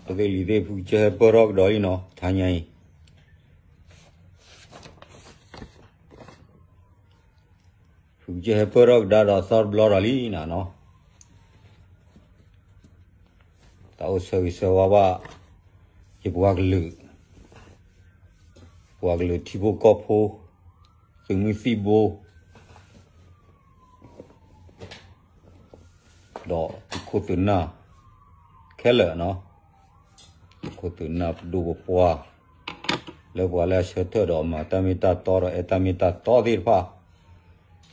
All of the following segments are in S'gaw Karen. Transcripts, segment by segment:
ပသ့ၣ်လံၤသ့ၣ် ဖုကစၢၢ်ဟဲပၢၢ်ထီၣ်ကဒီးလံနီၤ, ထါညါအံၤ ဖုကစၢၢ်ဟဲပၢၢ်ထီၣ်ကဒါဒီးသီတဘျီဒီးလံနီၤနီၤ, တၢ်အိၣ်ဆၢဂ့ၤဆၢဝါဘၣ် ယပှၤကလုာ်, ပှၤကလုာ်ထံဖိကီၢ်ဖိ, သုးမုၢ်သံၣ်ဘိ ဒီးသုးခိၣ်သုးနၢ်ခဲလၢာ်နီၤ, သုးခိၣ်သုးနၢ်ပဒိၣ်ပပှၢ်, လၢပှၤလၢအဆၢထၢၣ်ဒီးမၤတၢ်မ့ၢ်တၢ်တီဒီးအဲၣ်တၢ်မ့ၢ်တၢ်တီသ့ၣ်တဖၣ်,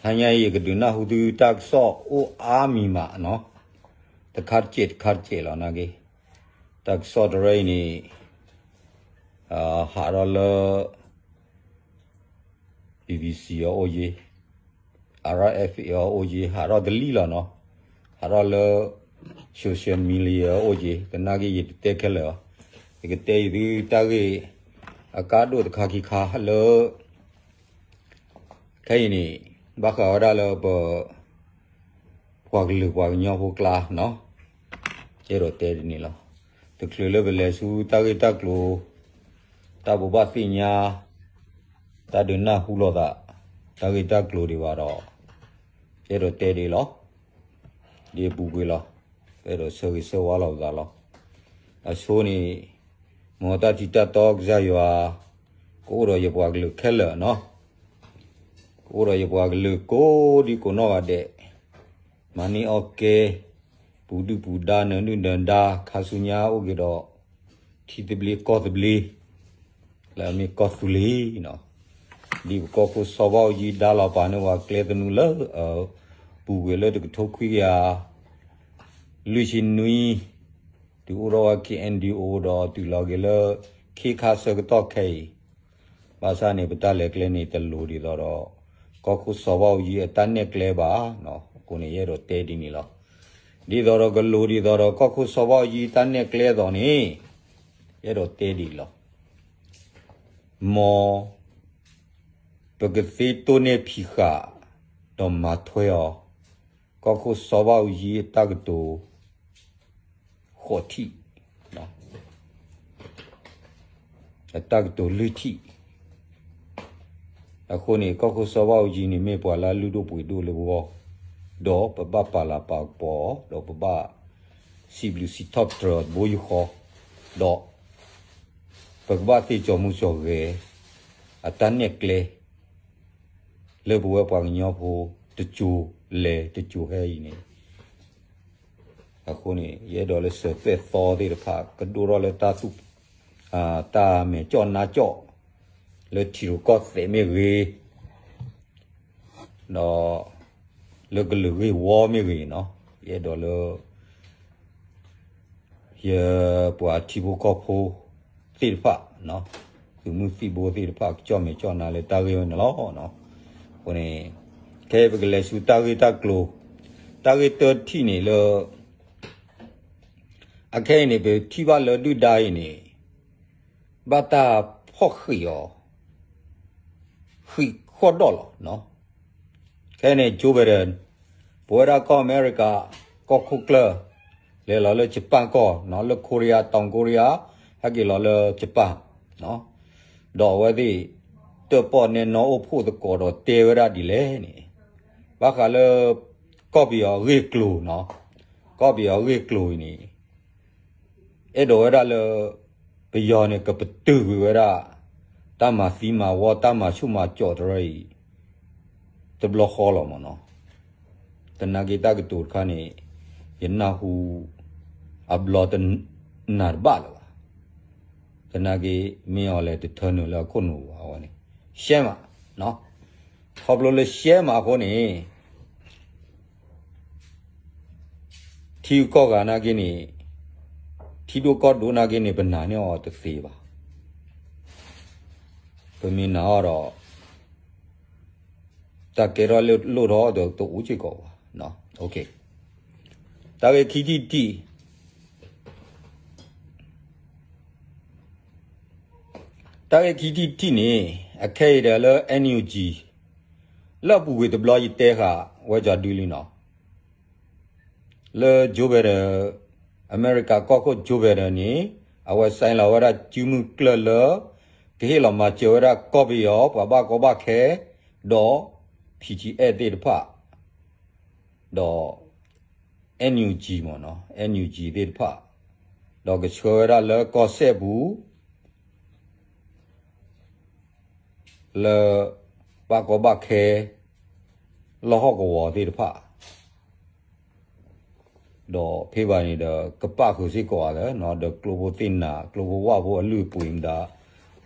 ထါညါအံၤ ယကဒုးနၢ်ဟူသုတၢ်ကစီၣ်အိၣ်အါမံၤမးနီၤ, တခါတစဲးတခါတစဲးလီၤနာ်က့, တၢ်ကစီၣ်တရၢအံၤန့ၣ် ဟးထီၣ်လၢ BBC အအိၣ်ယ့ၣ်, RFA အအိၣ်ယ့ၣ်, ဟးထီၣ်တလံလီၤနီၤ, ဟးထီၣ်လၢ social media အအိၣ်ယ့ၣ်, သနာ်က့ယတတဲခဲလၢာ်, ယကတဲယသုတၢ်ဂ့ၢ်အကါဒိၣ်တခါခံခါလၢ ခဲအံၤန့ၣ် ဘၣ်ဃးဝဲဒၣ်လၢပ ပှၤကလုာ်ပှၤကညီဖိကျါနီၤ, အဲၣ်ဒိးတဲဒ်န့ၣ်လီၤ. တချုးလၢပလဲၤဆူတၢ်ဂ့ၢ်တၢ်ကျိၤ, တၢ်ဘိးဘၣ်သ့ၣ်ညါ, တၢ်ဒုးနၢ်ဟူလိာ်သး, တၢ်ဂ့ၢ်တၢ်ကျိၤဒံးဘၣ်ဒီး, အဲၣ်ဒိးတဲဒ်လီၤ. ဒ်အပူၤကွံာ်လီၤ. အဲၣ်ဒိးဆၢဂ့ၤဆၢဝါလိာ်ပသးလီၤ. အဆိန့ၣ် မ်တၢ်ထံတၢ်တီကစၢ်ယွၤ ကအိၣ်ဒီးယပှၤကလုာ်ခဲလၢာ်နီၤ, ကအိၣ်ဒီးယပှၤကလုာ်ကိးဒံကိးနီၢ်ဂၤဒဲး, မၤန့ၢ်အီၣ်ကဲ, ပူၤဒုၣ်ပူၤဒါ နၢၤဒုၣ်နၢၤဒါ ခါဆူညါအိၣ်က့ၤဒီး ထံသဘျ့ကီၢ်သဘျ့ လၢအမ့ၢ်ကီၢ်သူလ့ၤနီၤ, ဒ်ပကီၢ်ခိၣ်စီၤဘၣ်အူကၠံဒါလီၤပာ်န့ၢ်ပှၤကျဲသနူလၢ ပူၤကွံာ်လၢတကထိခွံကယၤ လွံၢ်ဆံနွံ, တုၤအိၣ်ထီၣ်ဝဲ KNDO ဒီးတုၤလီၤက့ၤလၢ ခ့ခါဆၢကတီၢ်ခဲအံၤ, ဘၣ်ဆၣ်န့ၣ် ပတၢ်လဲၤကျဲန့ၣ် တလိၤဒ်သိးဒီး ကီၢ်ခိၣ်စီၤဘၣ်အူကၠံအတၢ်နဲၣ်ကျဲဘၣ်နီၤ, အဃိန့ၣ် ယအဲၣ်ဒိးတဲဒ်န့ၣ်လီၤ. ဒ်သိးဒီးကလိၤဒ်သိးဒီး ကီၢ်ခိၣ်စီၤဘၣ်အူကၠံတၢ်နဲၣ်ကျဲအသိးန့ၣ် ယအဲၣ်ဒိးတဲဒ်အံၤလီၤ. မ် ပကသ့တိၢ်န့ၢ်ဖံးဃာ် ဒီးမၤထွဲအီၤ, ကီၢ်ခိၣ်စီၤဘၣ်အူကၠံအတၢ်ကတိၤ ဃိးထံၣ်, အတၢ်ကတိၤလွံၢ်ထံၣ်, အဃိန့ၣ် ကီၢ်ခိၣ်စီၤဘၣ်အူကၠံန့ၣ် မ့ၢ်ပှၤလၢအလုၢ်ဒိၣ်ပှ့ၤဒိၣ်လၢပဂီၢ်, ဒီးပဘၣ်ပာ်လၤပာ်ကပီၤ, ဒီးပဘၣ်စံးဘျုးစံးထီၣ်ပတြၢၤအီၤတဘိယူၢ်ဃီ, ဒီး ပကဘၣ်သ့ကၠီၤမူကၠီၤဂဲၤ အတၢ်နဲၣ်ကျဲ လၢပဝဲပှၤကညီဖိ တစိၤလဲၤတစိၤဟဲအံၤန့ၣ်, အဃိန့ၣ် ယအဲၣ်ဒိးလၢစၢၤသွဲၣ်သီသ့ၣ်တဖၣ် ကဒိၣ်ထီၣ်လၢတၢ်သူၣ်, တၢ်မဲာ်ကၠီၣ်နါကၠီၣ်, လၢထံရူၢ်ကီၢ်သဲးမ့ၢ်ဂ့ၤ, ဒီး လၢကလုာ်ဂ့ၢ်ဝီမ့ၢ်ဂ့ၤနီၤ, ယအဲၣ်ဒိးလၢ ယပှၤထံဖိကီၢ်ဖိသ့ၣ်တဖၣ်, သုးမုၢ်သံၣ်ဘိသ့ၣ်တဖၣ် ကကၠီၣ်မဲာ်ကၠီၣ်နါလၢတၢ်ဂ့ၢ်ဝဲန့ၣ်လီၤ. အဃိန့ၣ် ခဲအံၤပကလဲၤဆူတၢ်ဂ့ၢ်တၢ်ကျိၤ, တၢ်ဂ့ၢ်တၢထံၣ်န့ၣ်လၢ အခဲအံၤန့ၣ် ပထံၣ်ဘၣ်လၢဒုၣ်ဒါအံၤန့ၣ် ဘၣ်တၢ်ဖီၣ်ဃံးအီၤ ဃံးဃီၣ်ဒီၣ်လီၤ. ခဲအံၤန့ၣ် Joe Biden ပဝဲဒၣ်ကီၢ်အမဲရကၤ ကီၢ်ခိၣ်ကျၢၢ် လဲၤလီၤလၢ Japan ကီၢ်, လၢ Korea တောင်ကိုရီးယား ဟဲက့ၤလီၤလၢ Japan, ဒီးအဝဲသ့ၣ် တၢၣ်ပီၣ်နဲၣ်နီၣ်အိၣ်ဖှိၣ်သကိးဒီးတဲဝဲဒၣ်ဒ်လဲၣ်န့ၣ်, ဘၣ်ဃးလၢ ကီၢ်ပယီၤအဂ့ၢ်အကျိၤ, ကီၢ်ပယီၤအဂ့ၢ်အကျိၤအံၤန့ၣ် အဲၣ်ဒိးဝဲဒၣ်လၢ ပယီၤန့ၣ် ကပတုာ်ကွံာ်ဝဲဒၣ် တၢ်မၤသံမၤဝီ တၢ်မၤဆူၣ်မၤစိးတရၢအံၤ တဘျီဃီလီၤမ့ၢ်နီၤ. သနာ်က့တၢ်ကတိၤတခါန့ၣ် ယနၢ်ဟူ အဘျီတနၢ်တဘၣ်လၢၤဘၣ်. သနာ်က့ မ့ၢ်အီၤလဲၣ်တထၢနုာ်လၢအခိၣ်နူာ်ဘၣ်အဝဲန့ၣ် ရှဲမး, ခီဖျိလၢရှဲမးအဃိန့ၣ် ထံဂုၤကီၢ်ဂၤနာ်က့န့ၣ်, ထံဒိၣ်ကီၢ်ဒိၣ်နာ်က့န့ၣ် ပနာ်န့ၢ်အီၤတသ့ဘၣ်. ပမ့ၢ်နာ်အီၤဒီး တၢ်ကဲထီၣ်လိၣ်ထီၣ်ဒီးတအိၣ်စ့ၢ်ကီးဘၣ်. တၢ်ဂ့ၢ်ခံထံၣ်တထံၣ် တၢ်ဂ့ၢ်ခံထံၣ်တထံၣ်န့ၣ် အခဲအံၤဒီးလၢ NUG လၢအပူၤကွံာ်တဘျီယတဲဃာ်ဝဲကီးဒုလံနီၤ, လၢ Joe Biden, အမဲရကၤကီၢ်ခိၣ် Joe Biden န့ၣ် အဝဲ sign လီၤဝဲဒၣ်စုမုၢ်ကျၢၢ်လၢ ကဟ့ၣ်လီၤမၤစၢၤဝဲဒၣ်ကီၢ်ပယီၤ ပှၤဘၣ်ကီဘၣ်ခဲ ဒီး P G F သ့ၣ်တဖၣ် ဒီး N U G မ့ၢ်နီၤ N U G သ့ၣ်တဖၣ် ဒီးကဆှၢဝဲဒၣ်လၢကီၢ်စဲၣ်ပူၤ လၢ ဘၣ်ကီဘၣ်ခဲ လီၢ်ဟီၣ်ကဝီၤသ့ၣ်တဖၣ် ဒီးဖဲဘၣ်န့ၣ်ဒီး ကပၣ်ဃုာ်စ့ၢ်ကီးဧါလၢ ဒီးကျိဖိသ့ၣ်နၤ ကျိဖိဝၣ်ဖိအလုၢ်အပှ့ၤမတၤ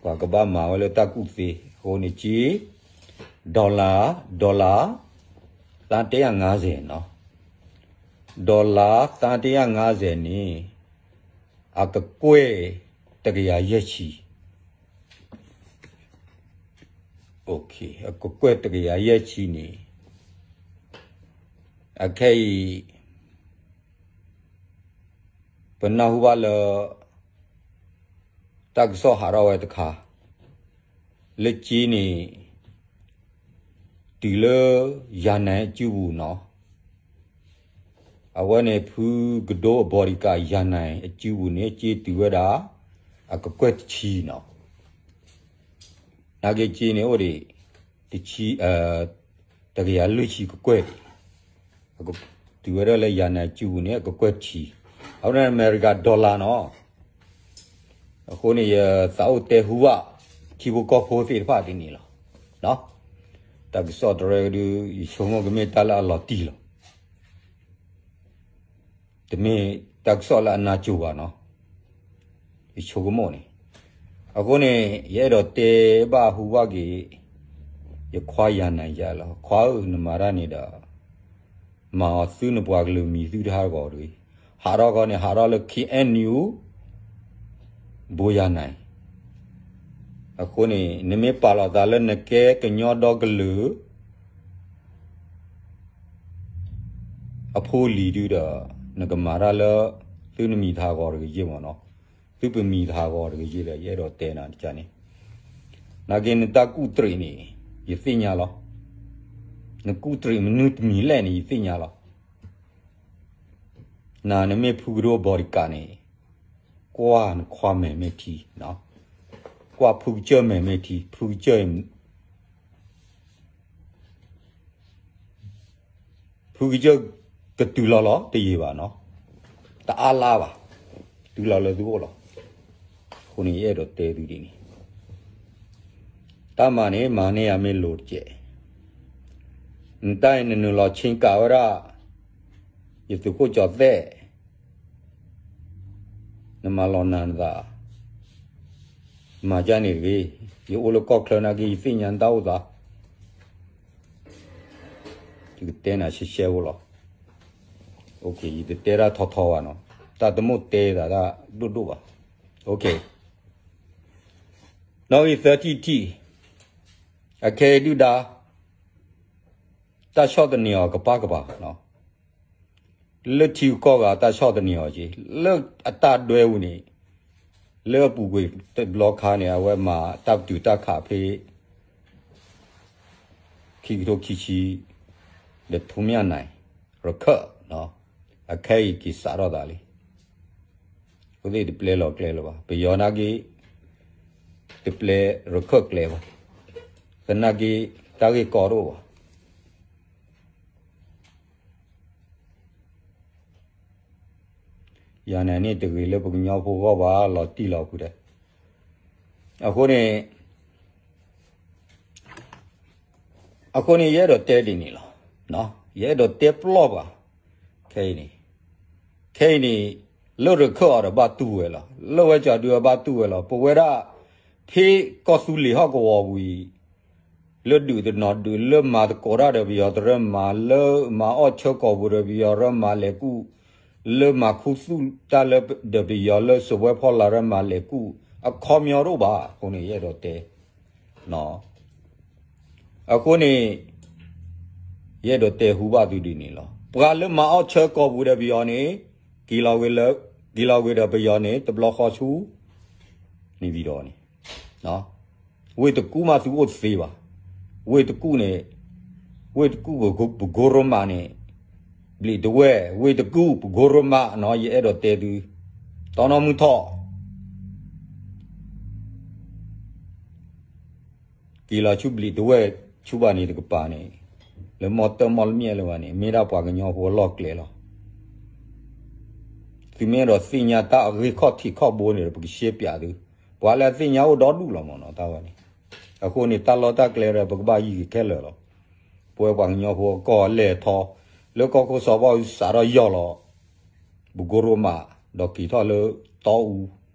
ပှၤကဘၣ်မၤဝဲလၢတၢ်ကူၣ်သ့ အဃိန့ၣ်က့ dollar dollar သန်းတစ်ရာငါးဆယ်နီၤ dollar သန်းတစ်ရာငါးဆယ်န့ၣ် အကကွဲၢ်တကယၤယဲၢ်ဆံ အကကွဲၢ်တကယၤယဲၢ်ဆံန့ၣ် အခဲအံၤ ပနၢ်ဟူဘၣ်လၢ တၢ်ကစီၣ်ဟးထီၣ်ဝဲတခါ လၢက့န့ၣ် တုၤလၢ ယၤနၤအစုပူၤနီၤ အဝဲန့ၣ်ဖုကဒိအ bodyguard ယၤနၤအစုပူၤန့ၣ် က့တုၤဝဲဒၣ် အကကွဲၢ်တဆံနီၤ နာ်က့က့န့ၣ်အိၣ်ဒံး တဆံ တကယၤလွံၢ်ဆံကကွဲၢ်ဒံး တုၤဝဲဒၣ်လၢယၤနၤစုပူၤန့ၣ် အကကွဲၢ်တဆံ အဝဲန့ၣ် America dollar နီၤ အဃိန့ၣ် ယသးအိၣ်တဲဟူဘၣ် ထံဖိကီၢ်ဖိသ့ၣ်တဖၣ်ဒ်န့ၣ်လီၤ. တၢ်ကစီၣ်တရၢဒုး ယဆိကမိၣ်ကမ့ၢ်တၢ်လၢအလီၤတံၢ်လီၤ. တမ့ၢ်တၢ်ကစီၣ်လၢအနါစိၤဘၣ်နီၤ ယဆိကမိၣ်န့ၣ် အဃိန့ၣ် ယအဲၣ်ဒိးတဲဘၣ်ဟူဘၣ်က့ၤ ယခွါယၤနၤယၤလီၤ ခွါဧၢ နမၤတၢ်န့ၣ်ဒီး မၤအီၤသုနပှၤကလုာ်မံၤသုတဟးဂီၤတဂ့ၤ ဟးထီၣ်ခီန့ၣ် ဟးထီၣ်လၢ K N U ဘိယၤနၤ အဃိန့ၣ် နမ့ၢ်ပာ်လီၤသးလၢနကဲကညီဒီကလုာ် အဖိအလံၤဒုဒီး နကမၤတၢ်လၢ သုနမံၤတဟးဂီၤတဂ့ၤယ့ၢ်မ့ၢ်နီၤ သုပမံၤတဟးဂီၤတဂ့ၤယ့ၢ်လၢ ယအဲၣ်ဒိးတဲနၤတကန့ၣ် နာ်က့နတၢ်ကူၣ်တရံးန့ၣ် ယသ့ၣ်ညါလီၤ. နကူၣ်တရံးမနုၤတမံၤလဲၣ်န့ၣ် ယသ့ၣ်ညါလီၤ. နၤနမ့ၢ်ဖုကဒိ bodyguard န့ၣ် ကွၢ်နခွါမဲာ်မ့ၢ်ထံ, ကွၢ်ဖုကစၢၢ်မဲာ်မ့ၢ်ထံ, ဖုကစၢၢ် ဖုကစၢၢ်ကတုၤလီၤလီၤတယံာ်ဘၣ်နီၤ, တအါလါဘၣ်, တုၤလီၤလၢသုအိၣ်လီၤ. အဃိန့ၣ် ယအဲၣ်ဒိးတဲသုဒ်န့ၣ်, တၢ်မၤန့ၣ် မၤန့ၢ်ယၤမ့ၢ်လိၤတကဲး, နတၢ်အံၤနနုာ်လီၤဆ့ကၤဝဲဒၣ် ယသုးခိၣ်ကၠီၤသဲး နမၤလီၤနၤနသး, မၤဒ်န့ၣ်တဂ့ၤ, ယအိၣ်လၢကီၢ်ချၢနာ်က့ ယသ့ၣ်ညါနတၢ်အိၣ်သး, ယကတဲနၤရှဲရှဲဖိလီၤ. ယတတဲတၢ်ထီထီဘၣ်နီၤ, တၢ်တမိၣ်တဲသးတၢ်ဒိၣ်ဒိၣ်ဘၣ်. နီၣ်ဂံၢ်သၢထံၣ်တထံၣ်, အခဲအံၤဒုၣ်ဒါ တၢ်ဆီၣ်သနံးအီၤကပၤကပၤ, လၢထံဂုၤကီၢ်ဂၤတၢ်ဆီၣ်သနံးအီၤက့ၤ, လၢအတၢ်ဒွဲပူၤန့ၣ်, လၢအပူၤကွံာ်တဘျီခါန့ၣ် အဝဲမၤတၢ်ပတုာ်တၢ်ခးဖဲ ခံကထိခံဆံ ဒီး ထူမၠၣ်နၤ ရခၢၣ်, အခဲအံၤက့ၤစးထီၣ်သးလံ. အဃိသ့ၣ်တပျဲလီၤကျဲလၢၤဘၣ်, ပယီၤနာ်က့ တပျဲရခၢၣ်ကျဲဘၣ်, သနာ်က့ တၢ်ဂ့ၢ်ကီတအိၣ်ဘၣ်. ယၤန့ၣ်န့ၣ် တဂ့ၤလၢပကညီဖိဂီၢ်ဘၣ်, လီၤတံၢ်လီၤဖုးဒီး, အဃိန့ၣ် အဃိန့ၣ် ယအဲၣ်ဒိးတဲဒ်န့ၣ်လီၤ. ယအဲၣ်ဒိးတဲပျီၢ်ဘၣ်, ခဲအံၤန့ၣ်, ခဲအံၤန့ၣ်, လၢရခၢၣ်အီၤဒီးဘၣ်တူၢ်ဝဲလီၤ, လၢဝဲကၠီဒုအီၤဘၣ်တူၢ်ဝဲလီၤ. ပဝဲဒၣ် ဖဲကီၢ်သူလ့ၤဟီၣ်ကဝီၤပူၤအံၤ, လၢဒုးတနီၤဒုး, လၢမၤသကိးတၢ်ဒီးပယီၤတရၢမၤ, လၢမၤအီၣ်ဆၢကီၢ်ပူၤဒီးပယီၤရၢမၤလဲၤကူၣ်, လၢမၤခူသူၣ်တၢ်လၢဒီးပယီၤ လၢစပွဲဖီလာ်ရၢမၤလဲၤကူၣ်, အခီပညီတအိၣ်ဘၣ်. အဃိန့ၣ် ယအဲၣ်ဒိးတဲ အဃိန့ၣ် ယအဲၣ်ဒိးတဲဟူဘၣ်သုဒ်န့ၣ်လီၤ. ပှၤလၢမၤအီၣ်ဆၢကီၢ်ပူၤဒီးပယီၤန့ၣ်, က့ၤလီၤက့ၤဒီးပယီၤန့ၣ် တဘျီဃီဆူ န့ၣ်ဝံၤဒီးန့ၣ်, ဝ့ၢ်တကူၣ်မးသုအိၣ်သ့ဘၣ်. ဝ့ၢ်တကူၣ်န့ၣ်, ဝ့ၢ်တကူၣ်ပကိရိမးန့ၣ်, ဘျံးတဝဲၢ်, ဝ့ၢ်တကူၣ်ပကိရိမးနီၤ, ယအဲၣ်ဒိးတဲသု, တီနီၢ်မုၢ်ထီၣ်, က့ၤလီၤဆူဘျံးတဝဲၢ်ဆူဘၣ်န့ၣ်တကပၤန့ၣ်, လၢမီၢ်တၢၢ်မီၢ်လမၠဲၣ်လၢၤဘၣ်န့ၣ် မ့ၢ်ဒၣ်ပှၤကညီဖိအလီၢ်ကျဲလီၤ. သုမ့ၢ်အဲၣ်ဒိးသ့ၣ်ညါတၢ်အဂ့ၢ်ခီၣ်ထံးခီၣ်ဘိန့ၣ်ဒီး ပကရှဲပၠးသု, ပှၤလၢအသ့ၣ်ညါအိၣ်ဒီဒူၣ်လီၤမးနီၤ တၢ်ဝဲန့ၣ်. အဃိန့ၣ် တၢ်လီၢ်တၢ်ကျဲဒီး ပကဘၣ်ယံၤက့ၤခဲလၢာ်လီၤ. ပဝဲပှၤကညီဖိအကီၢ်လဲၤထီၣ် လၢကီၢ်ခိၣ်စီၤဘၣ်အူကၠံစးထီၣ်ယီၢ်လီၤ ပကိရိမး ဒီးက့ၤထီၣ်လၢတီအူ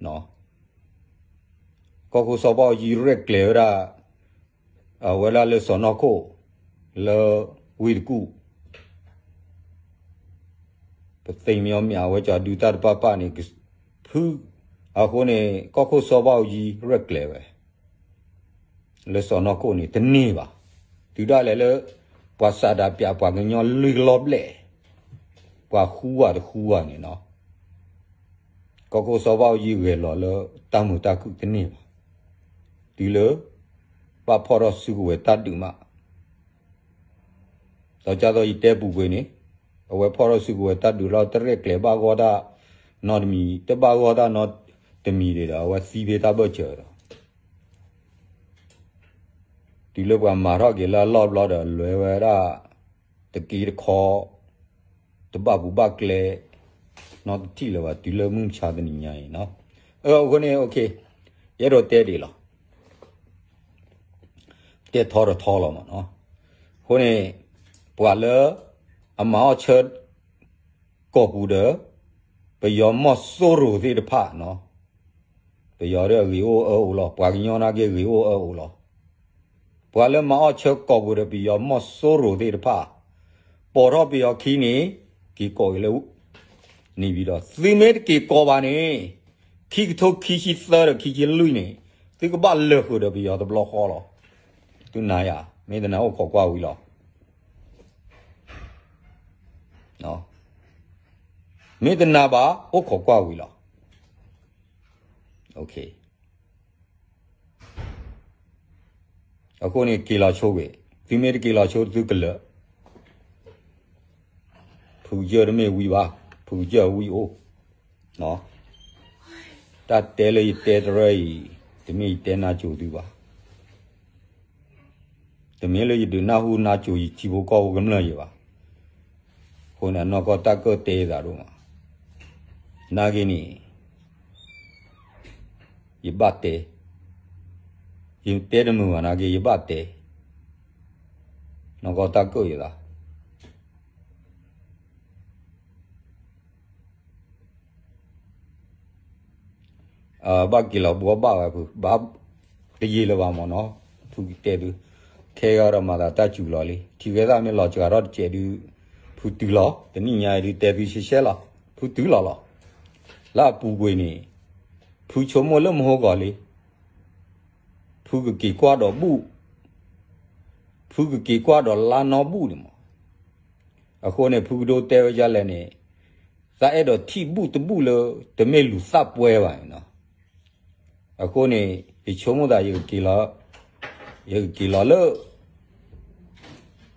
နီၤ. ကီၢ်ခိၣ်စီၤဘၣ်အူကၠံရဲၣ်ကျဲၤဝဲဒၣ် အဝဲဒၣ်လၢစီၢ်နီၤခိၣ် လၢဝ့ၢ်တကူၣ် ပသ့ၣ်မံအီၤမ့ၢ်အဝဲကၠီဒုတၢ်တပာ်ပာ်န့ၣ် ဖု အဃိန့ၣ် ကီၢ်ခိၣ်စီၤဘၣ်အူကၠံရဲၣ်ကျဲၤဝဲ လၢစီၢ်နီၤခိၣ်န့ၣ် တန့ၢ်ဘၣ်. တုၤဒၣ်လဲာ်လၢ ပှၤစးဒးပၠးပှၤကညီလွံၢ်ကလီၢ်ဘျဲၣ် ပှၤဃူဂၤတဃူဂၤန့ၣ်နီၤ ကီၢ်ခိၣ်စီၤဘၣ်အူကၠံဂဲၤလီၤလၢတၢ်မုာ်တၢ်ခုၣ်တန့ၢ်ဘၣ်. တုၤလၢ ဘၣ်ဖီၣ်ထီၣ်စုကဝဲၤတၢ်ဒုးမး ဒီးကၢ်သိးယတဲပူၤကွံာ်န့ၣ် အဝဲဖီၣ်ထီၣ်စုကဝဲၤတၢ်ဒုးလီၤ တရဲၣ်ကျဲၤဘၣ်ဂီၢ်တၢ်နီတမံၤ တဘၣ်ဂီၢ်တၢ်နီတမံၤဒံးဒီး အဝဲသံဖဲတၢ်ဘၢၣ်စၢၤဒီး တုၤလၢပှၤမၤထီၣ်က့ၤလၢအလီၢ်ဘျီဒီး လဲၤဝဲဒၣ် တက့တခီ တဘၣ်ပူၤဘၣ်ကျဲ နီတထံၣ်လၢၤဘၣ် တုၤလၢမုၢ်မဆါတနံၤညါအံၤနီၤ. အဃိန့ၣ် ယအဲၣ်ဒိးတဲဒ်လီၤ. တဲထီတထီလီၤမးနီၤ. အဃိန့ၣ် ပှၤလၢ အမၤအီၣ်ဆၢ ကီၢ်ပူၤဒီး ပယီၤမီၢ်စိရိၤသ့ၣ်တဖၣ်နီၤ. ပယီၤဒီးအဂ့ၤအိၣ်အၢအိၣ်လီၤ. ပှၤကညီနာ်က့ဂ့ၤအိၣ်အၢအိၣ်လီၤ. ပှၤလၢမၤအီၣ်ဆၢကီၢ်ပူၤဒီးပယီၤမီၢ်စိရိၤသ့ၣ်တဖၣ် ပိာ်ထီၣ်ပယီၤခံန့ၣ် က့ၤကိးက့ၤလၢ န့ၣ်ဘံၤဒီး သုမ့ၢ်တက့ၤကိးဘၣ်န့ၣ် ခံကထိခံဆံသၢဒီးခံဆံလွံၢ်န့ၣ် သုကဘၣ်လၢာ်ဃုာ်ဒီးပယီၤတဘျီဃီလီၤ. သုနာ်ယၤ မ့ၢ်တနာ်အိၣ်ခိးကွၢ်ဝံၤလီၤ. မ့ၢ်တနာ်ဘၣ် အိၣ်ခိးကွၢ်ဝံၤလီၤ. အဃိန့ၣ် က့ၤလီၤဆိဝဲ, သုမ့ၢ်တက့ၤလီၤဆိသုကလၢာ်, ဖုကစၢၢ်တမ့ၢ်ဝံၤဘၣ်, ဖုကစၢၢ်ဝံၤအိၣ်, တၢ်တဲလၢယတဲတရၢအံၤ, တမ့ၢ်ယတဲနါစိၤသုဘၣ်. တမ့ၢ်လၢယဒုးနၢ်ဟူနါစိၤယထံဖိကီၢ်ဖိကမျၢၢ်ယၤဘၣ်. အဃိန့ၣ် အနီၢ်ကီၢ်တၢ်ကၢၣ်တဲယသးဒိၣ်မး, နာ်က့န့ၣ် ယဘၣ်တဲ, ယတဲတမုာ်ဘၣ်နာ်က့ ယဘၣ်တဲ, နီၢ်ကီၢ်တၢ်ကၢၣ်ယသး ဘၣ်က့ၤလီၤဘှီဘၣ်ဝဲဖု, ဘၣ်တယံာ်လၢၤဘၣ်မ့ၢ်နီၤ, ဖုကတဲသု, ခဲဂၤဒီးမၤသးတၢ်စူၤလီၤလံ, ထံဂဲၤသၣ်မ့ၢ်လီၤစှၤထီၣ်တစဲးဒုး, ဖုတုၤလီၤ, တနံၣ်ညါအံၤဒုးတဲသုရှဲရှဲလီၤ, ဖုတုၤလီၤလီၤ. လၢအပူၤကွံာ်န့ၣ်, ဖုဆိကမိၣ်လၢမဟိဂီၤလံ, ဖုကက့ၤကွၢ်ဒီးဘူၣ်, ဖုကက့ၤကွၢ်ဒီးလါနီဘူၣ်န့ၣ်မး. အဃိန့ၣ် ဖုကဒိတဲဝဲဒ်လဲၣ်န့ၣ်, သးအဲၣ်ဒိးထံၣ်ဘူၣ်တဘူၣ်လၢ တမ့ၢ်လူၤသးပှဲၤဘၣ်န့ၣ်နီၤ. အဃိန့ၣ် ယဆိကမိၣ်သး ယကက့ၤလီၤ, ယကက့ၤလီၤလၢ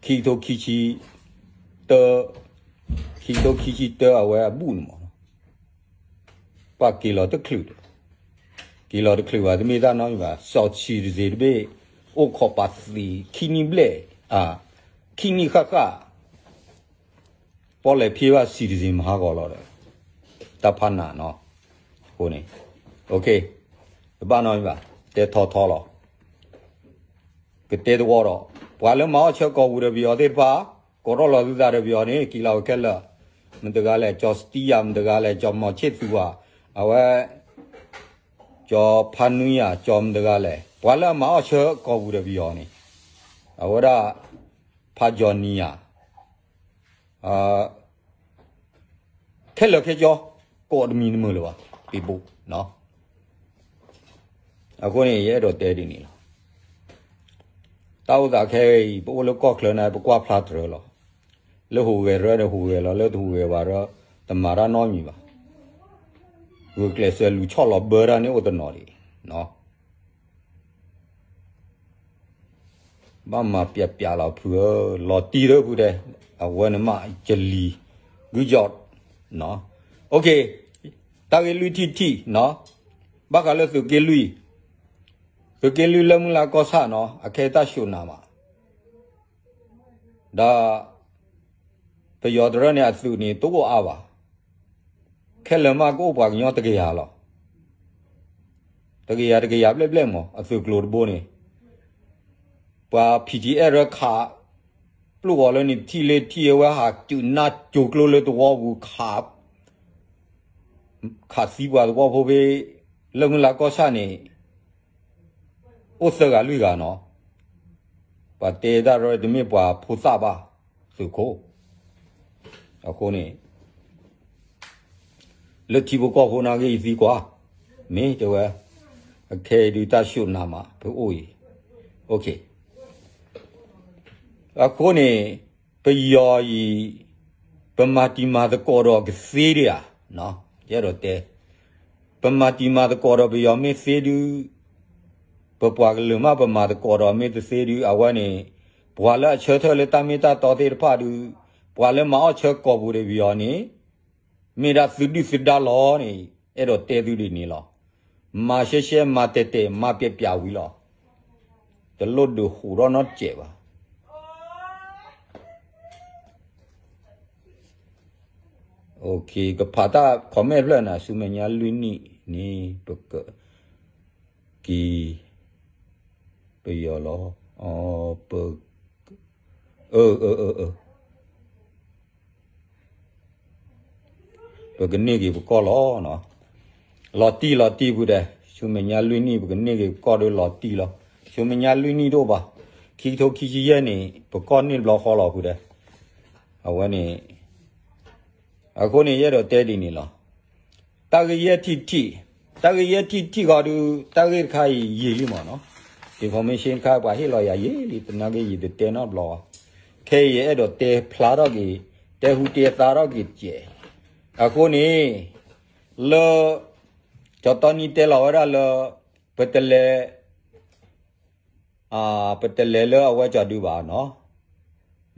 ခံကထိခံဆံတၢ, ခံကထိခံဆံတၢအဝဲအဘူၣ်န့ၣ်မး, ပှၤက့ၤလီၤတချုးဒီး, က့ၤလီၤတချုးဘၣ် တမ့ၢ်တၢ်နီတမံၤဘၣ်, စီၤ citizen တဘ့ၣ် အိၣ်ခိးပာ်သံ ခံနံၣ်ဘျဲၣ်, ခံနံၣ်ဃၣ်ဃၣ် ပီၣ်လဲၣ်ဖံးဘၣ် citizen မဟါဂီၤလီၤဒီး တၢ်ဖးနးနီၤ. အဃိန့ၣ် တဘၣ်နီတမံၤဘၣ်, တဲထီထီလီၤ. ကတဲသဝီဒီး ပှၤလၢမၤအီၣ်ဆၢကီၢ်ပူၤဒီးပယီၤသ့ၣ်တဖၣ် ကိးထီၣ်လီၤသုသးဒီးပယီၤန့ၣ် က့ၤလီၤဝဲခဲလၢာ်, မတၤတဂၤလဲၣ် ကၠီစတံယၤ, မတၤတဂၤလဲၣ် ကၠီမီၤဆ့ၣ်သူဝါ, အဝဲ ကၠီဖါနွံယၤ, ကၠီမတၤတဂၤလဲၣ်, ပှၤလၢအမၤအီၣ်ဆၢကီၢ်ပူၤဒီးပယီၤန့ၣ် အဝဲဒၣ် ဖါကၠီနံယၤ ခဲလၢာ်ခဲဆ့ ကိးတမံၤတမုာ်လၢၤဘၣ်, ပ့ၤဘိး. အဃိန့ၣ် ယအဲၣ်ဒိးတဲဒ်န့ၣ်လီၤ. တၢ်အိၣ်သးခဲအံၤ ပအိၣ်လၢကီၢ်ချၢန့ၣ် ပကွၢ်ဖျါတရၢလီၤ. လၢဟူးဂဲၤရၢန့ၣ်ဟူးဂဲၤလီၤ, လၢတဟူးဂဲၤဘၣ်ရၢ တမၤတၢ်နီတမံၤဘၣ်. ဂုာ်ကျဲးစၢးလူၤဆီၣ်လီၤဘၢတၢ်န့ၣ်အိၣ်တနီၤဒံး ဘၣ်မၤပျးပျးလီၤဖုဧၢ, လီၤတံၢ်လၢဖုတဲ, အဝဲန့ၣ်မးယလံၤ, good job. တၢ်ဂ့ၢ်လွံၢ်ထံၣ်တထံၣ်, ဘၣ်ဃးလၢသုးက့လွံၢ်, သုးက့လွံၢ်လၢမုၢ်လၢ်ကီၢ်ဆၣ်နီၤ အခဲအံၤတၢ်ၡိးနၤမး, ဒီး ပယီၤတရၢၣ်န့ၣ်အသုးန့ၣ်တအိၣ်အါဘၣ်, ခဲလၢာ်မးကအိၣ်ပှၤကညီတကယၤလီၤ. တကယၤတကယၤဘျဲၣ်ဘျဲၣ်မး အသုးကျိၤတဘိန့ၣ် ပှၤ ဖံၣ်ထံအဲၣ်ရၢခး ပျိၢ်ဂီၤလၢန့ၣ် ထံၣ်လ့ထံၣ်အဝဲဟးစူးနါကၠိၤကျိလၢသဝီပူၤ ခးသံပှၤသဝီဖိဖဲ လၢမုၢ်လၢ်ကီၢ်ဆၣ်န့ၣ် အိၣ်သၢဂၤလွံၢ်ဂၤနီၤ, ပှၤတဲတၢ်ရၢတမ့ၢ်ပှၤဖိသၣ်ဘၣ်, သုးခိၣ်, အဃိန့ၣ် လၢထံဖိကီၢ်ဖိနာ်က့ယသံကွၢ်, မ့ၢ်တဲဝဲ, အခဲအံၤဒုးတၢ်ၡိးနၤမး ဖဲအိၣ်အံၤ, အဃိန့ၣ် ပယီၤအံၤ ပမၤတံၤမၤသကိးဒီးကသ့ဒံးဧါ, ယအဲၣ်ဒိးတဲ, ပမၤတံၤမၤသကိးဒီးပယီၤမ့ၢ်သ့ဒုး ပပှၤကလုာ်မးပမၤသကိးဒီးမ့ၢ်တသ့ဒုး အဝဲန့ၣ် ပှၤလၢအဆၢထၢၣ်လၢတၢ်မ့ၢ်တၢ်တီသ့ၣ်တဖၣ်ဒုး ပှၤလၢမၤအီၣ်ဆၢကိာ်ပူၤဒီးပယီၤန့ၣ် မ့ၢ်ဒၣ်သုဒုၣ်သုဒါလီၤန့ၣ် အဲၣ်ဒိးတဲသုဒ်န့ၣ်လီၤ. မၤရှဲရှဲ မၤတဲာ်တဲာ် မၤပျဲးပျဲးဝံၤလီၤ. တလိၣ်ဒုးဟူးထီၣ်နီတစဲးဘၣ်. ကဖးတၢ် comment ဖျၢၣ်န့ၣ် ဆူမဲာ်ညါလွံၢ်နံၣ်န့ၣ် ပက က့ၤ ပယီၤလီၤ. ပ ပကန့ၢ်က့ၤပကီၢ်လီၤ. လီၤတံၢ်လီၤတံၢ်ဖုဒဲး, ဆူမဲာ်ညါလွံၢ်နံၣ် ပကန့ၢ်က့ၤပကီၢ်ဒီးလီၤတံၢ်လီၤ. ဆူမဲာ်ညါလွံၢ်နံၣ်တအိၣ်ဘၣ်, ခံကထိခံဆံယဲၢ်န့ၣ် ပကီၢ်န့ၢ်တဘျီဃီလီၤဖုဒဲး. အဝဲန့ၣ် အဃိန့ၣ် ယအဲၣ်ဒိးတဲဒ်န့ၣ်လီၤ. တၢ်ဂ့ၢ်ယဲၢ်ထံၣ်ထံၣ်, တၢ်ဂ့ၢ်ယဲၢ်ထံၣ်ထံၣ်ဃီဒုး တၢ်ဂ့ၢ်တခါအံၤယံာ်လံမးနီၤ, information တခါ ပှၤဟ့ၣ်လီၤယၤယံာ်လံ သနာ်က့ယတတဲနီတဘျီဘၣ်. ခဲအံၤယအဲၣ်ဒိးတဲဖျါထီၣ်က့ၤ, တဲဟူတဲသါထီၣ်က့ၤတစဲး. အဃိန့ၣ် လၢ ကၠီတီနံတဲလီၤဝဲဒၣ်လၢ ပတလဲၤ ပတလဲၤလၢအဝဲကၠီဒုဘၣ်နီၤ,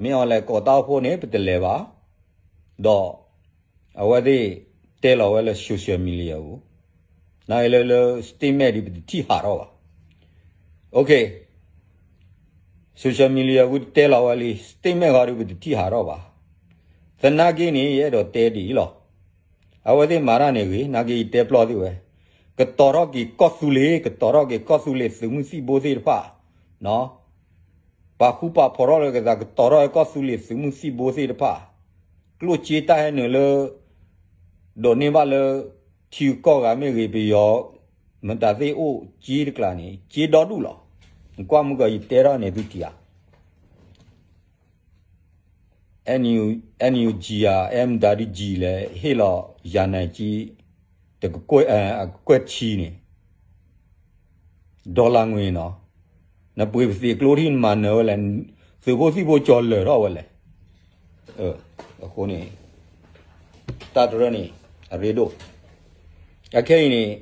မ့ၢ်အီၤလဲၤကိးတၢ်အိၣ်ဖှိၣ်န့ၣ် ပတလဲၤဘၣ်, ဒီး အဝဲသ့ၣ်တဲလီၤဝဲလၢ social media ပူၤ, နာ်က့လၢ လၢ statement ဒုး ပတထံၣ်ဟးထီၣ်ဘၣ်. social media ပူၤတဲလီၤဝဲလံ statement ဃီဒုး ပတထံၣ်ဟးထီၣ်ဘၣ်. သနာ်က့န့ၣ် ယအဲၣ်ဒိးတဲဒ်အံၤလီၤ. အဝဲသ့ၣ်မၤတၢ်န့ၣ်ဂ့ၤ နာ်က့ယတဲပျီၢ်သ့ၣ်ဝဲ, ကတီၤထီၣ်က့ၤကီၢ်သူလ့ၤ ကတီၤထီၣ်က့ၤကီၢ်သူလ့ၤသုးမုၢ်သံၣ်ဘိသ့ၣ်တဖၣ်, ပာ်ဃူပာ်ဖိးထီၣ်လၢကသး ကတီၤထီၣ်ကီၢ်သူလ့ၤသုးမုၢ်သံၣ်ဘိသ့ၣ်တဖၣ်, ကျိၣ်စ့တၢ်ဟဲနုာ်လၢ ဒိးန့ၢ်ဘၣ်လၢ ထံဂုၤကီၢ်ဂၤမ့ၢ်ဂ့ၤ ပယီၤ မတၤသ့ၣ်အိၣ်စ့တကျါန့ၣ် စ့ဒီဒူၣ်လီၤ. နကွၢ်မုၢ်ကီး ယတဲထီၣ်န့ၣ်သုထံၣ်ဧါ NUG ဧါ MWG လဲၣ် ဟ့ၣ်လီၤယၤနၤက့ တကကွဲၢ် အကကွဲၢ်ထံန့ၣ် dollar ငွေနီၤ, နပှ့ၤပသံးကျိထံၣ်နမၤနၢၤဝဲလဲၣ်, သုးဖိသံၣ်ဖိကၠီၤလၢာ်ထီၣ်ဝဲလဲၣ်. အဃိန့ၣ် တၢ်တရၢန့ၣ် အရ့ဒိၣ်, အခဲအံၤန့ၣ်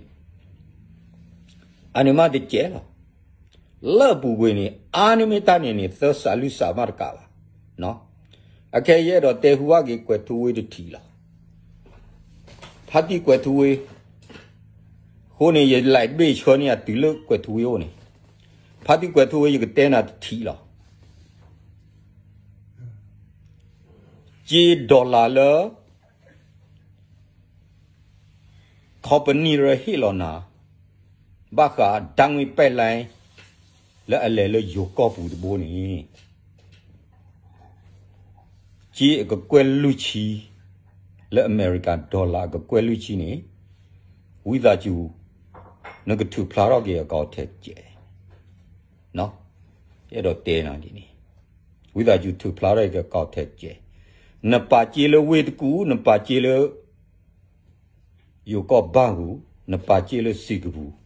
အန့ၣ်မးတစဲးလီၤ. လၢအပူၤကွံာ်န့ၣ် အါန့ၢ်မ့ၢ်တၢ်န့ၣ်န့ၣ် သၢစးလွံၢ်စးမးတကးဘၣ်. အခဲအံၤယအဲၣ်ဒိးတဲဟူဘၣ်က့ၤကွဲးထူဝ့တထံၣ်လီၤ. ဖါတံၢ်ကွဲးထူဝ့, အဃိန့ၣ် ယလဲၤတဘ့ၣ်ဆှၢန့ၢ်အတုၤလၢကွဲးထူဝ့အိၣ်န့ၣ်, ဖါတံၢ်ကွဲးထူဝ့ ယကတဲနၤတထံၣ်လီၤ. စ့ dollar လၢ company ရၢဟ့ၣ်လီၤနၤ ဘၣ်ဃး ဓာတ်ငွေ့ pipeline လၢအလဲၤလၢယိၤကီၢ်ပူၤတဘိန့ၣ် စ့အကကွဲၢ်လွံၢ်ဆံ လၢအမဲရကၤ dollar အကကွဲၢ်လွံၢ်ဆံန့ၣ် ဝံသးစူၤ နကထုးဖျါထီၣ်က့ၤအကီၢ်ထဲစဲး အဲၣ်ဒိးတဲနၤဒ်န့ၣ်, ဝံသးစူၤထုးဖျါထီၣ်က့ၤအကီၢ်ထဲစဲး, နပာ်စ့လၢဝ့ၢ်တကူၣ်, နပာ်စ့လၢ ယိၤကီၢ်ဘၣ်ဂူၤ, နပာ်စ့လၢစ့ကပူၤ,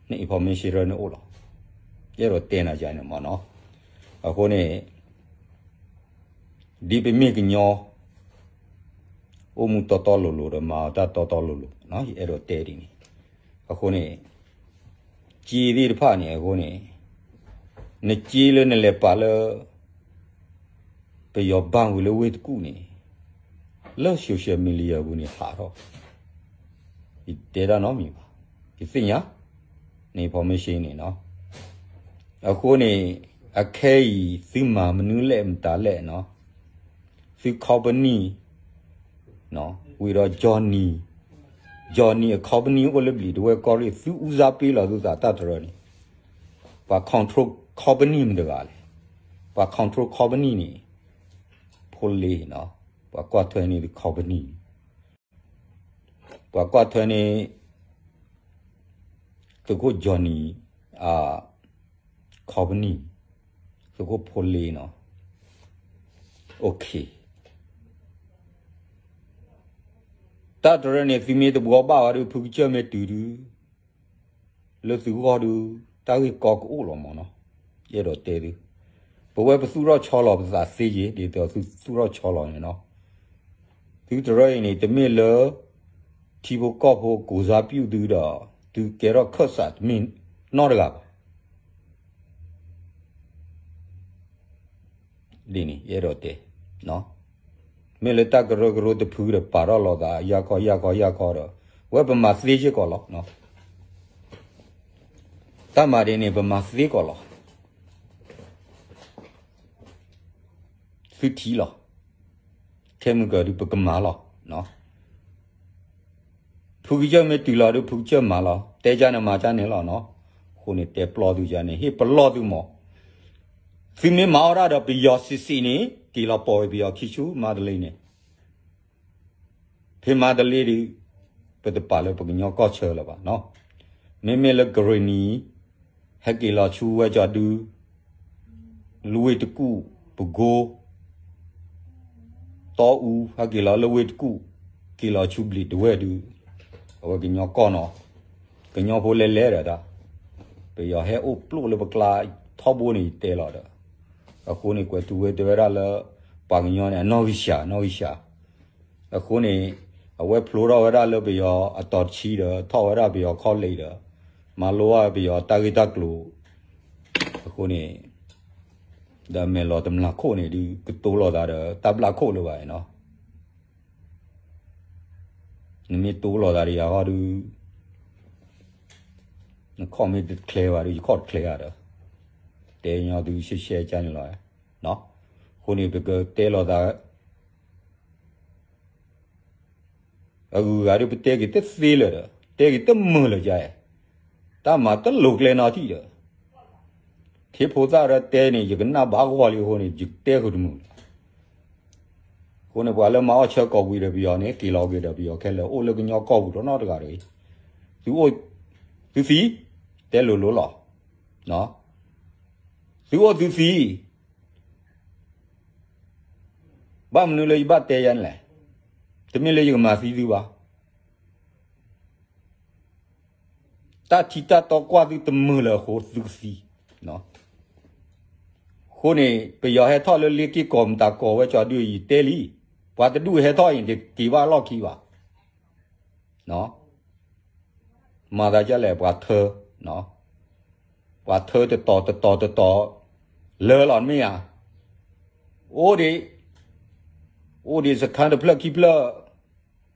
န information ရၢနအိၣ်လီၤ. အဲၣ်ဒိးတဲနၤယၤန့ၣ်မ့ၢ်နီၤ, အဃိန့ၣ် ဒ်ပမ့ၢ်ကညီ အိၣ်မူတီတီလိၤလိၤဒီးမၤအီၤတၢ်တီတီလိၤလိၤ, ယအဲၣ်ဒိးတဲဒ်န့ၣ်, အဃိန့ၣ် စ့သ့ၣ်တဖၣ်န့ၣ် အဃိန့ၣ် နစ့လၢနလဲၤပာ်လၢ ပယီၤဘၣ်ဝံၤလၢဝ့ၢ်တကူၣ်န့ၣ် လၢ social media ပူၤန့ၣ်ဟးထီၣ်, ယတဲတၢ်နီတမံၤဘၣ်, ယသ့ၣ်ညါ, information န့ၣ်နီၤ. အဃိန့ၣ် အခဲအံၤ သုမၤမနုၤလဲၣ်မတၤလဲၣ်နီၤ, သု company ဝံၤဒီး Johnny, Johnny အ company အိၣ်လၢဘျံးဒဝဲၢ်ကီၢ်ရ့ၣ် သုဦးစားပေးလီၤသုသးတၢ်တရၢန့ၣ်, ပှၤ control company မတၤတဂၤလဲၣ်, ပှၤ control company န့ၣ် ဖိလ့နီၤ, ပှၤကွၢ်ထွဲန့ၢ်သု company ပှၤကွၢ်ထွဲန့ၣ် သုးခိၣ် Johnny အ company, သုးခိၣ်ဖိလ့နီၤ. တၢ်တရၢန့ၣ် သုမ့ၢ်တဘှီဘၣ်ဝဲဒုး ဖုကစၢၢ်မ့ၢ်တုၤဒုး လၢသုဂီၢ်ဒုး တၢ်ဂ့ၢ်ကီကအိၣ်လီၤမးနီၤ. ယအဲၣ်ဒိးတဲသု, ပဝဲပသူၣ်ထီၣ်ဆီလီၤပသးသ့ယ့ၣ် ဒ်သိးသုသူၣ်ထီၣ်ဆီလီၤန့ၣ်နီၤ. သုတရၢအံၤန့ၣ် တမ့ၢ်လၢ ထံဖိကီၢ်ဖိကိးစားပြုသုဒီး သုကဲထီၣ်ခၢၣ်စးတမ့ၢ်နီတဂၤဘၣ်. ဒ်န့ၣ် ယအဲၣ်ဒိးတဲ, မ့ၢ်လၢတၢ်ကရၢကရိတဖုဒီး ပာ်ထီၣ်လိာ်သး ယၢ်ခီ ယၢ်ခီ ယၢ်ခီဒီး ဝဲပမၤသ့စ့ၢ်ကီးလီၤ. တၢ်မၤဒ်န့ၣ် ပမၤသ့ကီးလီၤ. သုထံၣ်လီၤ. ခဲမုၢ်ကၢၤဒုး ပကမၤလီၤ. ဖုကစၢၢ်မ့ၢ်တုၤလီၤဒုး ဖုကစၢၢ်မၤလီၤ. တဲကၢ်န့ၣ်မၤကၢ်န့ၣ်လီၤနီၤ. အဃိန့ၣ် တဲပျီသုကၢ်န့ၣ် ဟ့ၣ်ပလီၢ်သုမး. သုမ့ၢ်မၤအီၣ်ဒၣ်ဒီးပယီၤစံးစံးန့ၣ် က့ၤလီၤပိာ်ဝဲပယီၤခံဆူမၤတလ့န့ၣ် ဖဲမၤတလ့ဒုး ပတပာ်လၢပကညီကီၢ်ဆၢလၢၤဘၣ်နီၤ. မ့မ့ၢ်လၢကရ့ၣ်နံၤ ဟဲက့ၤလီၤဆူဝဲကၠီဒု လဝ့ၢ်တကူၣ် ပကိ တီအူ ဟဲက့ၤလီၤလၢဝ့ၢ်တကူၣ် က့ၤလီၤဆူဘျံးဒဝဲၢ်ဒုး အဝဲကညီကီၢ်နီၤ. ကညီဖိလဲၤလဲၤဒီးတၢ် ပယီၤဟဲအိၣ်ပျိၣ်လၢပကျါထီဘိန့ၣ် ယတဲလီၤဒီး အဃိန့ၣ် ကွဲးတူၢ်ဝဲတဲဝဲဒၣ်လၢ ပှၤကညီန့ၣ် အနီၢ်ဂံၢ်စှၤ နီၢ်ဂံၢ်စှၤ အဃိန့ၣ် အဝဲဖျိထီၣ်ဝဲဒၣ်လၢပယီၤအတီၤတဆံဒီး ထီၣ်ဝဲဒၣ်ပယီၤခီၣ်လ့ၣ်ဒီး မၤလိဝဲပယီၤတၢ်ဂ့ၢ်တၢ်ကျိၤ အဃိန့ၣ် ဒီးမဲာ်လီၤတမျာ်ခိၣ်န့ၣ်ဒုး ကတိၤလိာ်သးဒီးတၢ်ဘျၣ်ခိၣ်လၢၤဘၣ်နီၤ. နမ့ၢ်တိၤလိာ်သးဒီးယၤဃီဒုး နခီၣ်မ့ၢ်တချဲဘၣ်ဒီး ယခီၣ်တချဲဧါဒီး တဲညီသုရှဲရှဲကၢ်န့ၣ်လီၤ. အဃိန့ၣ် ပကတဲလိာ်သး အဂုၤအဂၤဒုး ပတဲက့ၤတသ့လၢၤဒီး တဲက့ၤတမုာ်လၢၤကၢ်, တၢ်မၤတလိၤကျဲနီထံၣ်ဒီး ထံဖိသၣ်ရၢတဲန့ၣ် ယကနၣ်ဘၣ်ဂီၢ်လံအဃိန့ၣ် ယတဲဃုာ်တမုာ်လၢၤ. အဃိန့ၣ် ပှၤလၢမၤအီၣ်ဆၢကိာ်ပူၤဒီးပယီၤန့ၣ် က့ၤလီၤက့ၤဒီးပယီၤခဲလၢာ် အိၣ်လၢကညီကီၢ်ပူၤတနီတဂၤတဂ့ၤ. သုအိၣ်သုသံ, တဲလိၤလိၤလီၤ. သုအိၣ်သုသံ ဘၣ်မနုၤလၢယဘၣ်တဲယၤန့ၣ်လဲၣ်. တမ့ၢ်လၢယကမၤသံသုဘၣ်. တၢ်ထံတၢ်တီကွၢ်သုတမုာ်လၢၤအဃိ သုကသံ. အဃိန့ၣ် ပယီၤဟဲထီၣ်လၢလ့က့ၢ်ကီၢ်မတၤကီၢ်ဝဲကၠီဒုး ယတဲလံ. ပှၤတဒူၣ်ဟဲထီၣ်အံၤ တက့ၤဘၣ်လီၢ်ခံဘၣ်. မၤသးဒ်လဲၣ် ပှၤထၢ, ပှၤထၢတတီၤတတီၤတတီၤ လၢလီၤမ့ၢ်ဧါ. အိၣ်ဒံး, အိၣ်ဒံးစခါတဖျၢၣ်ခံဖျၢၣ်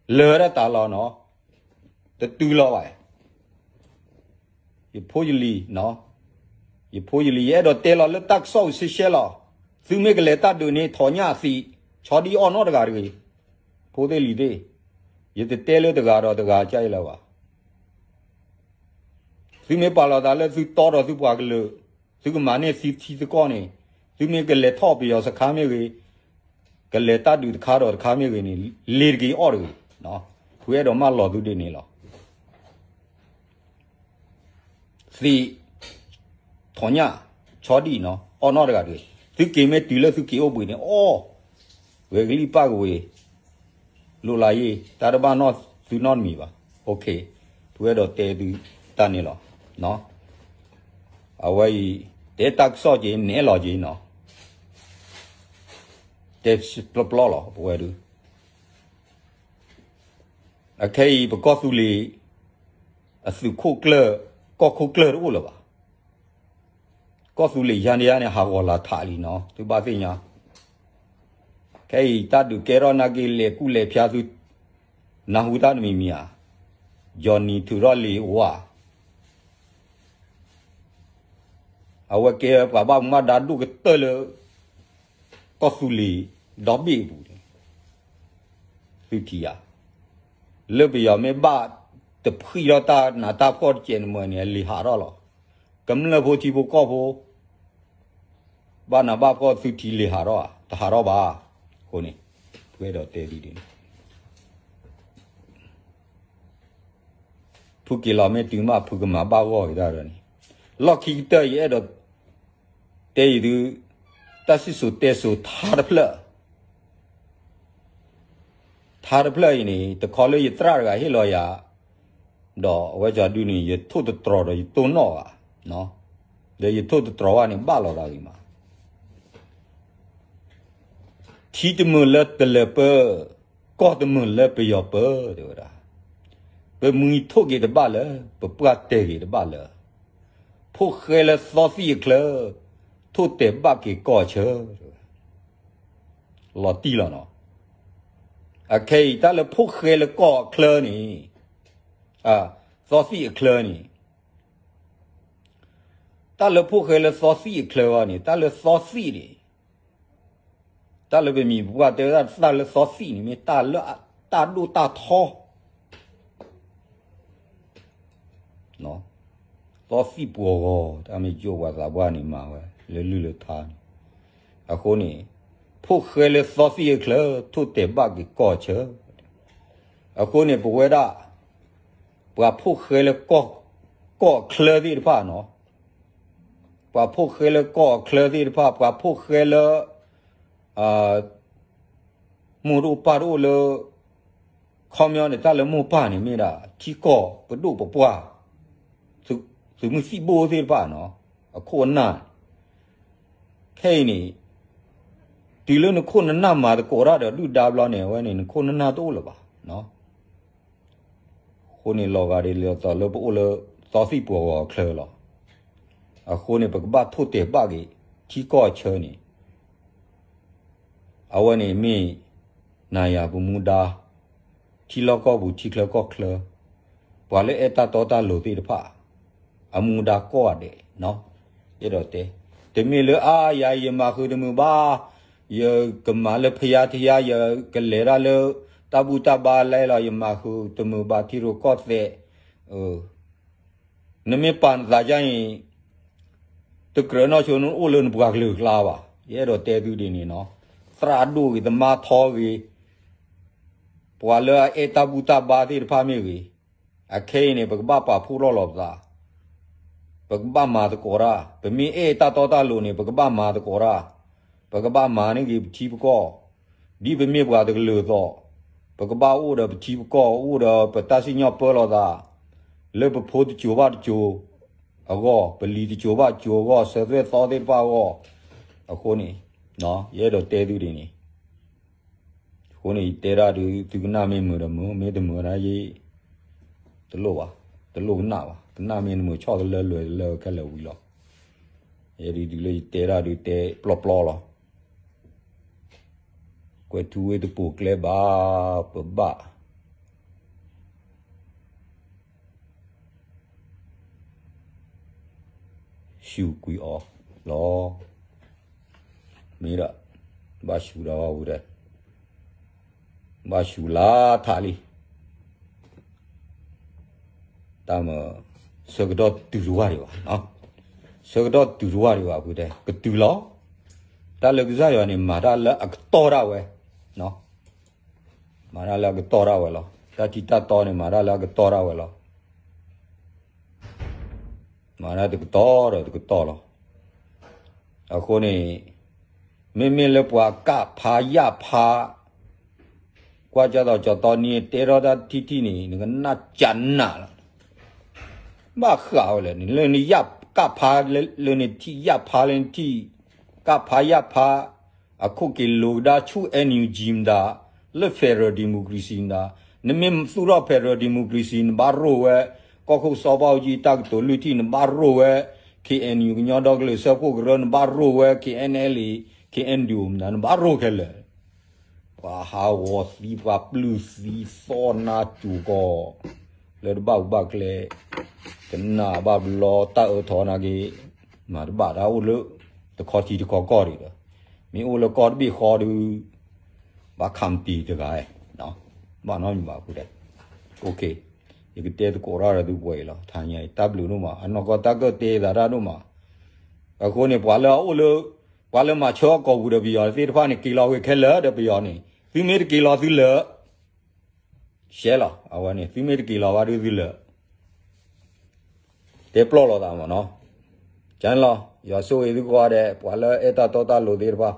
လၢဒၣ်တၢ်လီၤနီၤ, တတုၤလီၤဘၣ်. ယဖိယလံၤ, ယဖိယလံၤ ယအဲၣ်ဒိးတဲလီၤလၢတၢ်ကစီၣ်အူရှဲရှဲလီၤ. သုမ့ၢ်ကလဲၤတၢ်ဒုးန့ၣ် ထီၣ်ညၣ်အသံး, ဆီဒံၣ်အီၣ်နီတဂၤတဂ့ၤ. ဖိသ့ၣ်လံၤသ့ၣ်, ယတတဲလၢတဂၤဒီးတဂၤကၢ်အံၤလၢၤဘၣ်. သုမ့ၢ်ပာ်လီၤသးလၢသုတီဒီးသုပှၤကလုာ်, သုကမၤန့ၢ်သုထံသုကီၢ်န့ၣ်, သုမ့ၢ်ကလဲၤထီၣ်ပယီၤစခါမ့ၢ်ဂ့ၤ, ကလဲၤတၢ်ဒုးတခါဒီးတခါမ့ၢ်ဂ့ၤန့ၣ်, လ့ၤတက့ၤအီၣ်တဂ့ၤ. ဖုအဲၣ်ဒိးမၢလီၤသုဒ်န့ၣ်လီၤ. သံး, ထီၣ်ညၣ်, ဆီဒံၣ်နီၤ, အီၣ်နီတဂၤတဂ့ၤ. သုက့ၤမ့ၢ်တုၤလၢသုက့ၤအိၣ်ဘှံးန့ၣ် အီၣ်, ဂဲၤကလံၣ်ပၢ်ကဝ့ၤ, လိၣ်လၢယ့ၢ်, တၢ်တဘၣ်နီၢ်သုနီတမံၤဘၣ်. ဖုအဲၣ်ဒိးတဲသုတၢ်န့ၣ်လီၤ. အဝဲအံၤ တဲတၢ်ကစီၣ်က့ၤ နဲလီၤက့ၤနီၤ, တဲပျီပျီလီၤ ပဝဲဒုး အခဲအံၤ ပကီၢ်သူလ့ၤ အသုးခိၣ်ကျၢၢ် ကီၢ်ခိၣ်ကျၢၢ်တအိၣ်လၢၤဘၣ်. ကီၢ်သူလ့ၤယါန့ၣ်ယါန့ၣ် ဟးဂီၤလၢထးလံနီၤ သုဘၣ်သ့ၣ်ညါ. ခဲအံၤ တၢ်ဒုးကဲထီၣ်နာ်က့ လဲၤကူၣ်လဲၤဖၠါသု နၢ်ဟူတၢ်တမံၤမံၤဧါ. ယီၢ်နံၤထုးထီၣ်လံဝါ, အဝဲကဲပှၤဘၣ်မူဘၣ်ဒါဒိၣ်ကတၢၢ်လၢ ကီၢ်သူလ့ၤဒီဘ့ၣ်အပူၤန့ၣ် သုထံၣ်ဧါ. လၢပယီၤမ့ၢ်ဘၣ်တဖှံထီၣ်တၢ်နးတၢ်ဖှီၣ်တကဲးန့ၣ်မ့ၢ်န့ၣ် အလံာ်ဟးထီၣ်လီၤ. ကမျၢၢ်ဖိထံဖိကီၢ်ဖိ ဘၣ်နးဘၣ်ဖှီၣ်သုထံလံာ်ဟးထီၣ်ဧါ, တဟးထီၣ်ဘၣ်. အဃိန့ၣ် ပအဲၣ်ဒိးတဲသုဒ်န့ၣ် ဖုက့ၤလီၤမ့ၢ်တုၤမး ဖုကမၤဘၣ်ဂီၢ်က့ၤတၢ်ဒီးန့ၣ်, လီၢ်ခံကတၢၢ်ယအဲၣ်ဒိးတဲယံၤသု, တၢ်စံၣ်စိၤတဲစိၤထါတဖျၢၣ်, ထါတဖျၢၣ်အံၤန့ၣ် တခီလၢယသရၣ်တဂၤဟ့ၣ်လီၤယၤ, ဒီးအဝဲကဒုန့ၣ် ယထိၣ်သတြီၤဒီးယတိၢ်နီၣ်ဘၣ်, ဒီးယထိၣ်သတြီၤဘၣ်န့ၣ် ဘၣ်လီၤသးဂ့ၤမး ထံတမုာ်လၢတလၢၤပၢ, ကီၢ်တမုာ်လၢပယီၤပၢ, တဲဝဲဒၣ်. ပမှံၤထိၣ်က့ၤတဘၣ်လၢၤ, ပပှၢ်တဲာ်က့ၤတဘၣ်လၢၤ, ဖိၣ်ဃဲလၢသီသံၣ်အချၢ, ထိၣ်တဲာ်ဘၣ်က့ၤကီၢ်အဆၢ, လီၤတံၢ်လီၤနီၤ. အခဲအံၤ တၢ်လၢဖိၣ်ဃဲလၢကီၢ်အချၢန့ၣ်, သီသံၣ်အချၢန့ၣ် တၢ်လၢဖိၣ်ဃဲလၢသီသံၣ်အချၢအဂီၢ်န့ၣ် တၢ်လၢသီသံၣ်န့ၣ်, တၢ်လၢပမံၤပှၢ်တဲဝဲဒၣ်တၢ်လၢသီသံၣ်န့ၣ် မ့ၢ်တၢ်လၢတၢ်ဒိၣ်တၢ်ထီ သီသံၣ်ပှီၤဂီၤ တၢ်မ့ၢ်ကၠိပှၤသးပှၢ်န့ၣ်မၤဝဲ လၢလုၢ်လၢထါန့ၣ်, အဃိန့ၣ် ဖိၣ်ဃဲလၢသီသံၣ်အချၢ ထိၣ်တဲာ်ဘၣ်က့ၤကီၢ်ဆၢ, အဃိန့ၣ် ပဝဲဒၣ် ပှၤဖိၣ်ဃဲလၢ ကီၢ်အချၢသ့ၣ်တဖၣ်နီၤ, ပှၤဖိၣ်ဃဲလၢကီၢ်အချၢသ့ၣ်တဖၣ် ပှၤဖိၣ်ဃဲလၢ မိၢ်တအိၣ်ပၢ်တအိၣ်လၢ ခီပညီန့ၣ် တၢ်လၢမိၢ်ပၢ်န့ၣ်မ့ၢ်ဒၣ် ထံကီၢ်ပဒိၣ်ပပှၢ် သုးမုၢ်သံၣ်ဘိသ့ၣ်တဖၣ်နီၤ, အခိၣ်အနၢ်, ခဲအံၤန့ၣ် တုၤလၢနခိၣ်နနၢ်မၤသကိးတၢ်ဒီးဒုၣ်ဒါဘျီန့ၣ် အဝဲန့ၣ် နခိၣ်နနၢ်တအိၣ်လၢၤဘၣ်. အဃိန့ၣ် လီၤဂာ်ဒ်သိးလၢပအိၣ်လၢ သီသံၣ်ပှီၤဂီၤအချၢလီၤ. အဃိန့ၣ် ပကဘၣ်ထိၣ်တဲာ်ဘၣ်က့ၤ ထံကီၢ်အဆၢန့ၣ် အဝဲန့ၣ်မ့ၢ် နၤယၤပမူဒါ, ထံလီၢ်ကီၢ်ပူၤ ထံချၢကီၢ်ချၢ, ပှၤလၢအဲၣ်တၢ်တီတၢ်လိၤသ့ၣ်တဖၣ် အမူဒါကိးဂၤဒဲး, အဲၣ်ဒိးတဲ, တမ့ၢ်လၢအါယၤ ယမၤဃုာ်တမုာ်ဘၣ်, ယကမၤလၢဖယါထယါ ယကလဲၤတၢ်လၢ တၢ်ဘူၣ်တၢ်ဘါလဲလီၤ ယမၤဃုာ်တမုာ်ဘၣ် ထံရူၢ်ကီၢ်သဲး နမ့ၢ်ပာ်နသးဒ်အံၤ တကြၢးနီၢ်ဆိ နအိၣ်လၢနပှၤကလုာ်အကျါဘၣ်. ယအဲၣ်ဒိးတဲသုဒ်န့ၣ်နီၤ, သရၣ်ဒိၣ်ဂ့ၤ သမါထီဂ့ၤ, ပှၤလၢအအဲၣ်တၢ်ဘူၣ်တၢ်ဘါသ့ၣ်တဖၣ်မ့ၢ်ဂ့ၤ, အခဲအံၤန့ၣ် ပကဘၣ်ပာ်ဖှိၣ်ထီၣ်လီၤပသး, ပကဘၣ်မၤသကိးတၢ်, ပမ့ၢ်အဲၣ်တၢ်တီတၢ်လိၤန့ၣ် ပကဘၣ်မၤသကိးတၢ်, ပကဘၣ်မၤန့ၢ်က့ၤပထံပကီၢ် ဒ်ပမ့ၢ်ပှၤတကလုာ်အသိး, ပကဘၣ်အိၣ်ဒီးပထံပကီၢ် အိၣ်ဒီးပတၢ်စံၣ်ညီၣ်ပၢလီၤသး, လၢပဖိတစိၤဘၣ်တစိၤအဂီၢ်, ပလံၤတစိၤဘၣ်တစိၤအဂီၢ်, စၢၤသွဲၣ်သီသ့ၣ်တဖၣ်အဂီၢ်, အဃိန့ၣ် ယအဲၣ်ဒိးတဲသုဒ်န့ၣ်, အဃိန့ၣ် ယတဲဒၣ်ဒုး သုကနၣ်မ့ၢ်မုာ်ဒီးမုာ်, မ့ၢ်တမုာ်ဒၣ်ယ့ၣ် တလိၣ်ဘၣ်, တလိၣ်ကနၣ်ဘၣ်, ကနၣ်မ့ၢ်တမုာ် ဆီၣ်တလၢလွဲၢ်တလၢခဲလၢာ်ဝံၤလီၤ. ယဲဒုးတုၤလၢယတဲဒၣ်ဒုးတဲပျီပျီလီၤ. ကွဲးထူဝ့တပိာ်ကျဲဘၣ်, ပဘၣ် ဆူၣ်ကွံာ်အီၤလီၤ. မ့ၢ်ဒီး ဘၣ်ဆူၣ်ဒီးဝဲဒၣ် ဘၣ်ဆူၣ်လၢထးလံ. တၢ်မၤ ဆၢကတီၢ်တုၤတဝၢ်ဒံးဘၣ်, ဆၢကတီၢ်တုၤတဝၢ်ဒံးဘၣ် ဖုတဲ ကတုၤလီၤ. တၢ်လၢကစၢ်ယွၤန့ၣ် မၤတၢ်လၢအကတီၢ်ဒၣ်ဝဲ, မၤတၢ်လၢအကတီၢ်ဒၣ်ဝဲလီၤ. တၢ်ထံတၢ်တီန့ၣ် မၤတၢ်လၢအကတီၢ်ဒၣ်ဝဲလီၤ. မၤတၢ်တကတီၢ်ဒီးတကတီၢ်လီၤ. အဃိန့ၣ် မ့မ့ၢ်လၢပှၤကၣ်ဖးယၣ်ဖး ကွၢ်ကၢ်သိးကၠီတီနံၤ တဲထီၣ်တၢ်ထံၣ်ထံၣ်န့ၣ် နကနၣ်ကနၣ်လီၤ. ဘၣ်ဃးဝဲလဲၣ်န့ၣ် လၢနယၣ်ကၣ်ဖး လၢနထံၣ်ယၣ်ဖးလၢနထံၣ် ကၣ်ဖးယၣ်ဖး အခိၣ်က့ၤလိာ်ကဒါဆူ NUG မတၤ လၢ federal democracy မတၤ နမ့ၢ်သူၣ်ထီၣ် federal democracy နဘၣ်ရိၣ်ဝဲ ကီၢ်ခိၣ်စီၤဘၣ်အူကၠံတၢ်ကတိၤလွံၢ်ထံၣ် နဘၣ်ရိၣ်ဝဲ KNU ကညီဒီကလုာ်စၢဖှိၣ်ကရၢ နဘၣ်ရိၣ်ဝဲ KNLA KNDO မတၤ နဘၣ်ရိၣ်ခဲလၢာ် ပှၤဟးဂီၤသံ ပှၤပျုၢ်သံ သီၣ်နါစူၤကီး လၢတဘၣ်အူဘၣ်ကျဲ ကနၣ်ဘၣ်ဘျီ တၢ်အၢထီၣ်နာ်က့ၤ မ့ၢ်တဘၣ်တၢ်အိၣ်လၢ တခီထံတခီကီၢ်ဒံးဒီး, မ့ၢ်အိၣ်လၢကီၢ်တဘ့ၣ်ဃီဒီး ဘၣ်ခးမတံၤတဂၤ, ဘၣ်နီတမံၤဘၣ်ဃုာ်ဒီး, ယကတဲသကိးတၢ်ဒီးသုပှဲၤအံၤလီၤ. တဟါညါအံၤ တၢ်ဘျုးဒိၣ်မး, အနီၢ်ကီၢ်တၢ်ကၢၣ်တဲသးတၢ်ဒိၣ်မး. အဃိန့ၣ် ပှၤလၢအအိၣ်လၢ ပှၤလၢမၤဆၢအီၣ်ကိာ်ပူၤဒီးပယီၤသ့ၣ်တဖၣ်န့ၣ် က့ၤလီၤဝဲခဲလၢာ်ဒီးပယီၤန့ၣ် သုမ့ၢ်တက့ၤလီၤသုလၢာ် ရှဲလီၤ. အဝဲန့ၣ် သုမ့ၢ်တက့ၤလီၤဘၣ်ဒုးသုလၢာ် တဲပျီၢ်လိာ်သးမ့ၢ်နီၤ. ကန့ၣ်လီၤ. ယွၤဆိၣ်ဂ့ၤသုကိးဂၤဒဲး ပှၤလၢအဲၣ်တၢ်တီတၢ်လိၤသ့ၣ်တဖၣ်.